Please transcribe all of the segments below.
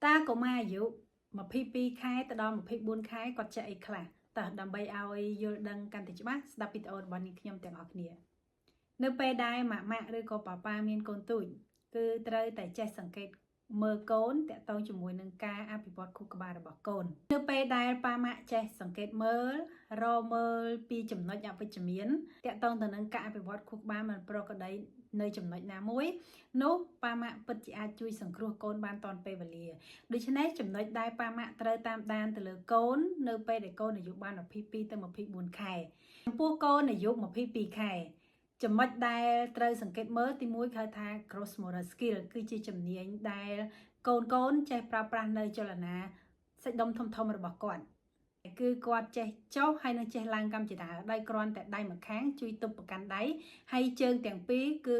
តើកុមារអាយុ22ខែទៅដល់24ខែគាត់ចេះអីខ្លះតើដើម្បីឲ្យយល់ដឹងកាន់តែច្បាស់ស្ដាប់វីដេអូរបស់នាងខ្ញុំទាំងអស់គ្នានៅពេលដែលម៉ាក់ម៉ាក់ឬក៏ប៉ាប៉ាមានកូនទូចគឺត្រូវតែចេះសង្កេតមើលកូនតាក់ទងជាមួយនឹងការអភិវឌ្ឍខួរក្បាលរបស់កូននៅពេលដែលប៉ាម៉ាក់ចេះសង្កេតមើលរមើលពីចំណុចអវិជ្ជមានតាក់ទងទៅនឹងការអភិវឌ្ឍខួរក្បាលមិនប្រក្រតីនៅចំណុចណាមួយនោះប៉ាម៉ាក់ពិតជាអាចជួយសង្គ្រោះកូនបានទាន់ពេលវេលាដូច្នេះចំណុចដែលប៉ាម៉ាក់ត្រូវតាមដានទៅលើកូននៅពេលដែលកូនអាយុបាន22ទៅ24ខែចំពោះកូនអាយុ22ខែចំណុចដែលត្រូវសង្កេតមើលទី1គេហៅថា gross motor skill គឺជាជំនាញដែលកូនកូនចេះប្រើប្រាស់នៅចលនាសាច់ដុំធំធំរបស់គាត់គឺគាត់ចេះចុះហើយនឹងចេះឡើងកម្មជាដើដោយគ្រាន់តែដៃម្ខាងជួយទប់ប្រកាន់ដៃហើយជើងទាំងពីរគឺ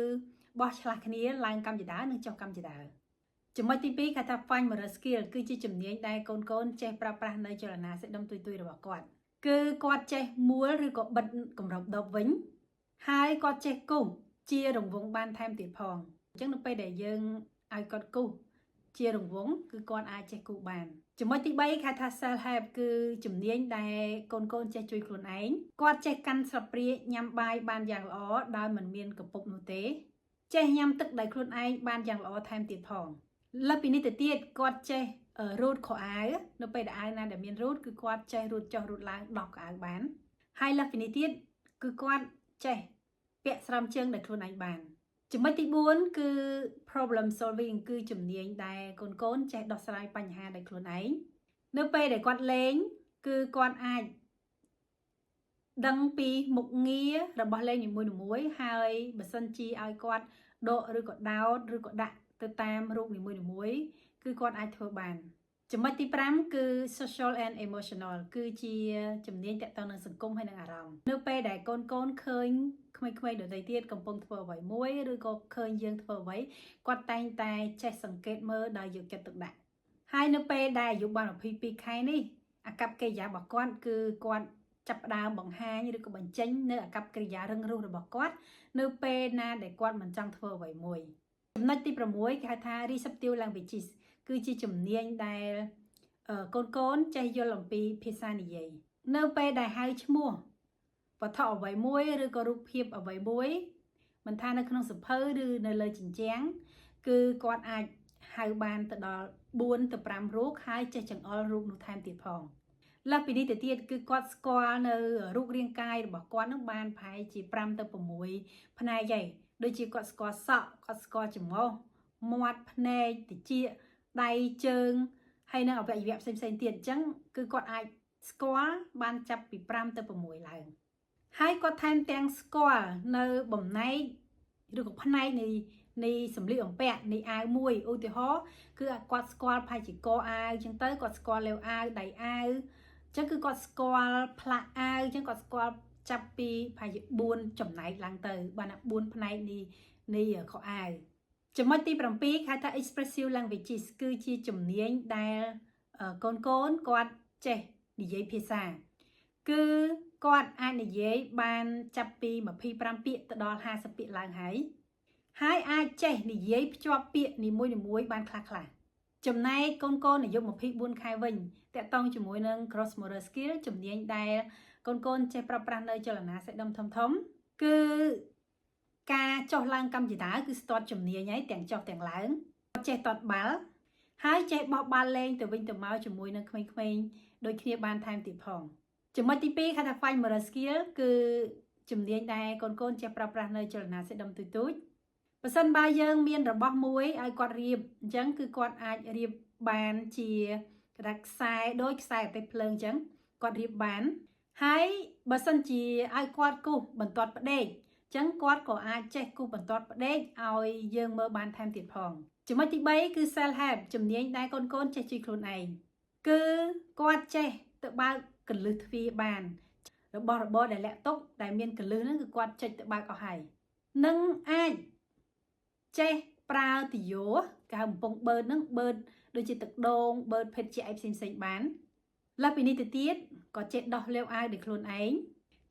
បោះឆ្លាស់គ្នាឡើងកម្មជាដើនិងចុះកម្មជាដើចំណុចទី2គេថា fine motor skill គឺជាជំនាញដែលកូនកូនចេះប្រើប្រាស់នៅចលនាសាច់ដុំទុយៗរបស់គាត់គឺគាត់ចេះមួលឬក៏បិទគម្របដបវិញហើយគាត់ចេះគូសជារង្វង់បានថែមទៀតផងអញ្ចឹងនៅពេលដែលយើងឲ្យគាត់គូសជារង្វង់គឺគាត់អាចចេះគូសបានចំណុចទី3គេថា self help គឺជំនាញដែលកូនកូនចេះជួយខ្លួនឯងគាត់ចេះកាន់ស្លាបព្រាញ៉ាំបាយបានយ៉ាងល្អដោយមិនមានកពុបនោះទេចេះញ៉ាំទឹកដោយខ្លួនឯងបានយ៉ាងល្អថែមទៀតផងលើសពីនេះទៅទៀតគាត់ចេះរូតខោអាវនៅពេលដែលអាវណាដែលមានរូតគឺគាត់ចេះរូតចុះរូតឡើងដោះខោអាវបានហើយលើសពីនេះទៀតគឺគាត់ចេះពាក់ស្រោមជើងដោយខ្លួនឯងបានចំណុចទី4គឺ problem solving គឺជំនាញដែលកូនកូនចេះដោះស្រាយបញ្ហាដោយខ្លួនឯងនៅពេលដែលគាត់លេងគឺគាត់អាចដឹងពីមុខងាររបស់លេងនីមួយៗហើយបើសិនជាឲ្យគាត់ដកឬក៏ដោតឬក៏ដាក់ទៅតាមរូបនីមួយៗគឺគាត់អាចធ្វើបានចំណុចទី5គឺ social and emotional គឺជាជំនាញទាក់ទងនឹងសង្គមហើយនិងអារម្មណ៍នៅពេលដែលកូនកូនឃើញក្មេងៗដទៃទៀតកំពុងធ្វើអ្វីមួយឬក៏ឃើញយើងធ្វើអ្វីគាត់តែងតែចេះសង្កេតមើលដោយយកចិត្តទុកដាក់ហើយនៅពេលដែលអាយុបាន22ខែនេះអាកប្បកិរិយារបស់គាត់គឺគាត់ចាប់ផ្ដើមបង្ហាញឬក៏បញ្ចេញនៅអាកប្បកិរិយារឹងរូសរបស់គាត់នៅពេលណាដែលគាត់មិនចង់ធ្វើអ្វីមួយចំណុចទី6គេហៅថា receptive languages គឺជាជំនាញដែលកូនកូនចេះយល់អំពីភាសានិយាយនៅពេលដែលហៅឈ្មោះវត្ថុអ្វីមួយឬក៏រូបភាពអ្វីមួយមិនថានៅក្នុងសៀវភៅឬនៅលើជញ្ជាំងគឺគាត់អាចហៅបានទៅដល់4ទៅ5រូបហើយចេះចង្អុលរូបនោះថែមទៀតផងលើសពីនេះទៅទៀតគឺគាត់ស្គាល់នៅរូបរាងកាយរបស់គាត់នឹងបានប្រហែលជា5ទៅ6ផ្នែកឯងដូចជាគាត់ស្គាល់សក់គាត់ស្គាល់ច្រមុះមាត់ភ្នែកត្រចៀកដៃជើងហើយនឹងអវយវៈផ្សេងផ្សេងទៀតអញ្ចឹងគឺគាត់អាចស្គាល់បានចាប់ពី5ទៅ6ឡើងហើយគាត់ថែមទាំងស្គាល់នៅបំណែកឬក៏ផ្នែកនៃសម្លៀកបំពាក់នៃអាវមួយឧទាហរណ៍គឺគាត់ស្គាល់ប្រហែលជាកអាវអញ្ចឹងទៅគាត់ស្គាល់លេវអាវដៃអាវអញ្ចឹងគឺគាត់ស្គាល់ផ្លាកអាវអញ្ចឹងគាត់ស្គាល់ចាប់ពីប្រហែលជា4ចំណែកឡើងទៅបាន4ផ្នែកនៃខោអាវចំណុចទី7គេហៅថា expressive languages គឺជាជំនាញដែលកូនកូនគាត់ចេះនិយាយភាសាគឺគាត់អាចនិយាយបានចាប់ពី25ពាក្យទៅដល់50ពាក្យឡើងហើយហើយអាចចេះនិយាយភ្ជាប់ពាក្យនីមួយៗបានខ្លះខ្លះចំណែកកូនកូនអាយុ24ខែវិញទាក់ទងជាមួយនឹង gross motor skill ជំនាញដែលកូនកូនចេះប្រើប្រាស់នៅចលនាសាច់ដុំធំធំគឺការចុះឡើងកម្មជាដើគឺស្ទាត់ជំនាញហើយទាំងចុះទាំងឡើងចេះទាត់បាល់ហើយចេះបោះបាល់លេងទៅវិញទៅមកជាមួយនឹងក្មេងៗដូចគ្នាបានថែមទៀតផងចំណុចទី2គេថា fine motor skill គឺជំនាញដែលកូនកូនចេះប្រើប្រាស់នៅចលនាសាច់ដុំទូចទូចបើសិនបើយើងមានរបស់មួយឲ្យគាត់រៀបអញ្ចឹងគឺគាត់អាចរៀបបានជាគេថាខ្សែដូចខ្សែរទេះភ្លើងអញ្ចឹងគាត់រៀបបានហើយបើសិនជាឲ្យគាត់គូសបន្ទាត់ផ្ដេកអញ្ចឹងគាត់ក៏អាចចេះគូសបន្ទាត់ផ្ដេកឲ្យយើងមើលបានថែមទៀតផងចំណុចទី3គឺ self help ជំនាញដែលកូនកូនចេះជួយខ្លួនឯងគឺគាត់ចេះទៅបើកគន្លឹះទ្វារបានរបស់របរដែលលាក់ទុកដែលមានគន្លឹះហ្នឹងគឺគាត់ចុចទៅបើកអស់ហើយនឹងអាចចេះប្រើទយោគេហៅបំពង់បឺតហ្នឹងបឺតដូចជាទឹកដូងបឺតភេសជ្ជៈអីផ្សេងផ្សេងបានលើសពីនេះទៅទៀតក៏ចេះដោះលាវអាវដោយខ្លួនឯង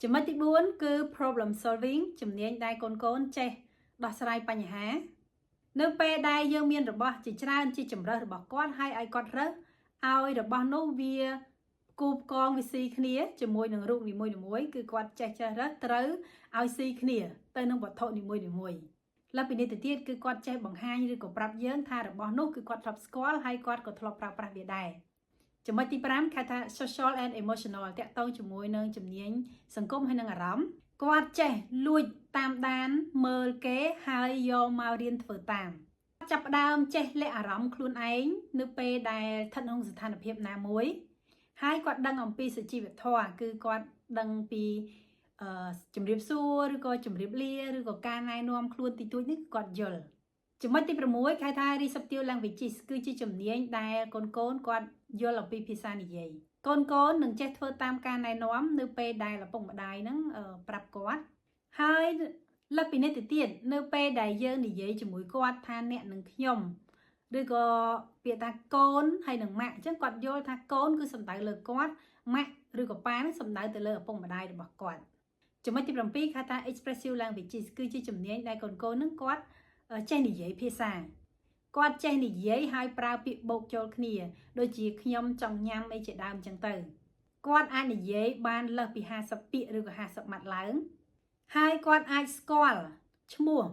ចំណុចទី4គឺ problem solving ជំនាញដែលកូនកូនចេះដោះស្រាយបញ្ហា នៅពេលដែលយើងមានរបស់ជាច្រើនជាចម្រើសរបស់គាត់ហើយឲ្យគាត់រើសឲ្យរបស់នោះវាគូផ្គងវាស៊ីគ្នាជាមួយនឹងរូបនីមួយៗគឺគាត់ចេះចេះរើសត្រូវឲ្យស៊ីគ្នាទៅនឹងវត្ថុនីមួយៗលើពីនេះទៅទៀតគឺគាត់ចេះបង្ហាញឬក៏ប្រាប់យើងថារបស់នោះគឺគាត់ធ្លាប់ស្គាល់ហើយគាត់ក៏ធ្លាប់ប្រើប្រាស់វាដែរចំណុចទី5គេថា social and emotional តាក់ទងជាមួយនឹងជំនាញសង្គមហើយនិងអារម្មណ៍គាត់ចេះលួចតាមដានមើលគេហើយយកមករៀនធ្វើតាមចាប់ផ្ដើមចេះលាក់អារម្មណ៍ខ្លួនឯងនៅពេលដែលស្ថិតក្នុងស្ថានភាពណាមួយហើយគាត់ដឹងអំពីសុជីវធម៌គឺគាត់ដឹងពីអឺជំរាបសួរឬក៏ជំរាបលាឬក៏ការណែនាំខ្លួនតិចតួចនេះគាត់យល់ចំណុចទី6គេថា receptive languages គឺជាជំនាញដែលកូនកូនគាត់យល់អំពីភាសានិយាយកូនកូននឹងចេះធ្វើតាមការណែនាំនៅពេលដែលឪពុកម្ដាយហ្នឹងប្រាប់គាត់ហើយលើសពីនេះទៅទៀតនៅពេលដែលយើងនិយាយជាមួយគាត់ថាអ្នកនិងខ្ញុំឬក៏ពាក្យថាកូនហើយនឹងម៉ាក់អញ្ចឹងគាត់យល់ថាកូនគឺសំដៅលើគាត់ម៉ាក់ឬក៏ប៉ានឹងសំដៅទៅលើឪពុកម្ដាយរបស់គាត់ចំណុចទី7គេថា expressive languages គឺជាជំនាញដែលកូនកូននឹងគាត់ចេះនិយាយភាសាគាត់ចេះនិយាយហើយប្រើពាក្យបូកចូលគ្នាដូចជាខ្ញុំចង់ញ៉ាំអីជាដើមអញ្ចឹងទៅគាត់អាចនិយាយបានលើសពី50ពាក្យឬក៏50ម៉ាត់ឡើងហើយគាត់អាចស្គាល់ឈ្មោះ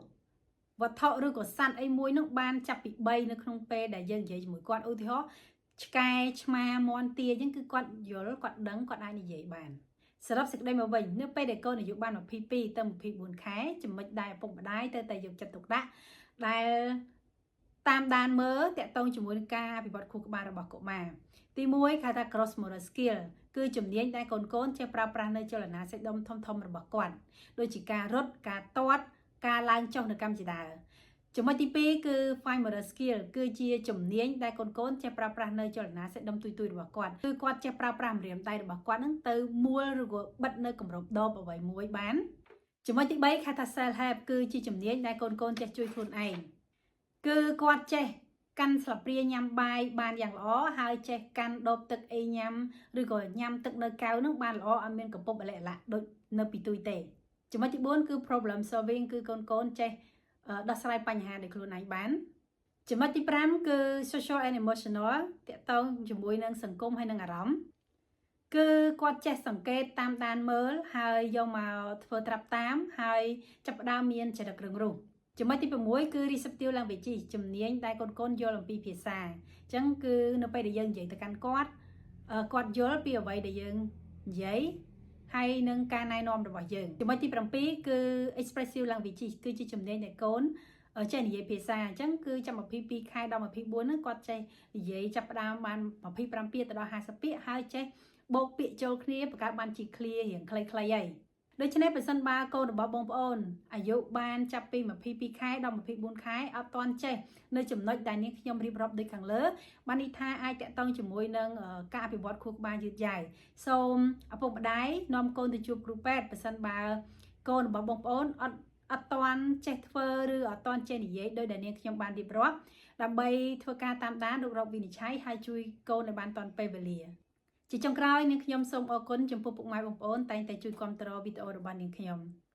វត្ថុឬក៏សត្វអីមួយនឹងបានចាប់ពី3នៅក្នុងពេលដែលយើងនិយាយជាមួយគាត់ឧទាហរណ៍ឆ្កែឆ្មាមាន់ទាអញ្ចឹងគឺគាត់យល់គាត់ដឹងគាត់អាចនិយាយបានសរុបសេចក្តីមកវិញនៅពេលដែលកូនអាយុបាន22ទៅ24ខែចំណុចដែលឪពុកម្ដាយទៅតែយកចិត្តទុកដាក់ដែលតាមដានមើលតាក់ទងជាមួយនឹងការអភិវឌ្ឍខួរក្បាលរបស់កុមារទី1គេថា gross motor skill គឺជំនាញដែលកូនកូនចេះប្រើប្រាស់នៅចលនាសាច់ដុំធំធំរបស់គាត់ដូចជាការរត់ការទាត់ការឡើងចុះនៅកម្មជាដើមចំណុចទី2គឺ fine motor skill គឺជាជំនាញដែលកូនកូនចេះប្រើប្រាស់នៅចលនាសាច់ដុំទុយៗរបស់គាត់គឺគាត់ចេះប្រើប្រាស់ម្រាមដៃរបស់គាត់នឹងទៅមួលឬក៏បិទនៅគម្របដបអ្វីមួយបានចំណុចទី3គេថា self help គឺជាជំនាញដែលកូនកូនចេះជួយខ្លួនឯងគឺគាត់ចេះកាន់ស្លាបព្រាញ៉ាំបាយបានយ៉ាងល្អហើយចេះកាន់ដបទឹកអីញ៉ាំឬក៏ញ៉ាំទឹកនៅកែវនឹងបានល្អអត់មានកំពប់អលិអលៈដូចនៅពីទុយទេចំណុចទី4គឺ problem solving គឺកូនកូនចេះដោះស្រាយបញ្ហាដោយខ្លួនឯងបានចំណុចទី5គឺ social and emotional តាក់ទងជាមួយនឹងសង្គមហើយនិងអារម្មណ៍គឺគាត់ចេះសង្កេតតាមដានមើលហើយយកមកធ្វើត្រាប់តាមហើយចាប់ផ្ដើមមានចរិតរឹងរូសចំណុចទី6គឺ receptive language ជំនាញដែលកូនកូនយល់អំពីភាសាអញ្ចឹងគឺនៅពេលដែលយើងនិយាយទៅកាន់គាត់គាត់យល់ពីអ្វីដែលយើងនិយាយហើយនឹងការណែនាំរបស់យើងចំណុចទី7គឺ expressive language គឺជាជំនាញដែលកូនចេះនិយាយភាសាអញ្ចឹងគឺចាប់22ខែដល់24ហ្នឹងគាត់ចេះនិយាយចាប់ផ្ដើមបាន25ពាក្យទៅដល់50ពាក្យហើយចេះបូកពាក្យចូលគ្នាបង្កើតបានជាឃ្លារៀងខ្លីៗហើយដូច្នេះប្រសិនបើកូនរបស់បងប្អូនអាយុបានចាប់ពី22ខែដល់24ខែអត់ទាន់ចេះនៅចំណុចដែលនាងខ្ញុំរៀបរាប់ដូចខាងលើបានន័យថាអាចតាក់ទងជាមួយនឹងការអភិវឌ្ឍខួរក្បាលយឺតយ៉ាវសូមឪពុកម្ដាយនាំកូនទៅជួបគ្រូពេទ្យប្រសិនបើកូនរបស់បងប្អូនអត់អត់ទាន់ចេះធ្វើឬអត់ទាន់ចេះនិយាយដោយដែលនាងខ្ញុំបានរៀបរាប់ដើម្បីធ្វើការតាមដានរករោគវិនិច្ឆ័យហើយជួយកូនឲ្យបានទាន់ពេលវេលាជាចុងក្រោយនាងខ្ញុំសូមអរគុណចំពោះពុកម៉ែបងប្អូនតែងតែជួយគាំទ្រវីដេអូរបស់នាងខ្ញុំ។